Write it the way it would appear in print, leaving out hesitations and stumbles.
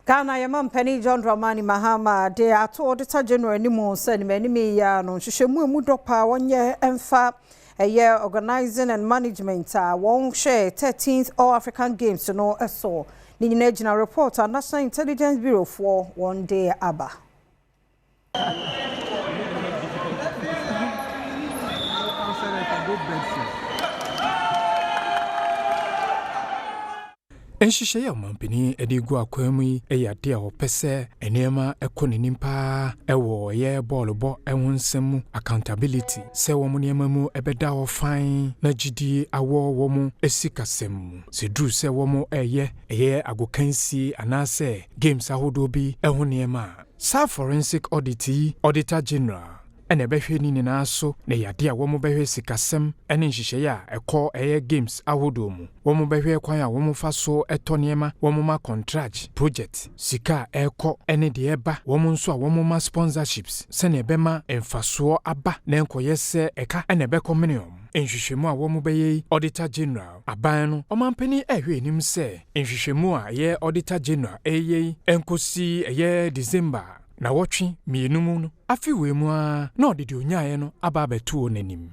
Ghana ɔmampanin John Dramani Mahama de ato Auditor General anim sɛ ne anim yi a no nhwehwɛmu emu dɔ paa wɔnyɛ mfa ɛyɛ organizing and management a wɔn hwɛ 13th All African Games no so. Ne nyinaa gyina report a National Intelligence Bureau foɔ wɔn de aba. Nhyehyɛeɛ a ɔmampanin de gu akwan mu yi yɛ adeɛ a wɔpɛ sɛ nneɛma kɔ n'anim paa wɔ ɛyɛ bɔɔlobɔ ho nsɛm mu, accountability, sɛ wɔn nneɛma mu bɛda hɔ fann na gyidie awɔ wɔn sikasɛm mu. Sɛ duru sɛ wɔn reyɛ ɛyɛ agokansie anaasɛ games ahodoɔ bi ho nneɛma a, saa forensic audit yi, Auditor General ɛna ɛbɛhwɛ ne nyinaa so, na ɛyɛ adeɛ a wɔn bɛhwɛ sikasɛm ne nhyehyɛeɛ a ɛkɔ ɛyɛ games ahodoɔ mu. Wɔn bɛhwɛ kwan a wɔn fa so ɛtɔ nneɛma, wɔn ma contract, project, sika a ɛrekɔ ne deɛ ɛba, wɔn nso a wɔn ma sponsorships, sɛnea ɛbɛma mfasoɔ aba na nkɔyɛ sɛ ɛka ɛna ɛbɛkɔ mene wɔn. Nhwehwɛmu a wɔn bɛyɛ yi, Auditor General, aban no ɔmampanin ɛhwɛ anim sɛ nhwehwɛmu a ɛyɛ Auditor General ɛyɛ yi nkɔsi ɛyɛ December na wɔtwe 2 mu no afe wei mu ara na ɔde deɛ onyaeɛ no aba abɛto wɔn anim.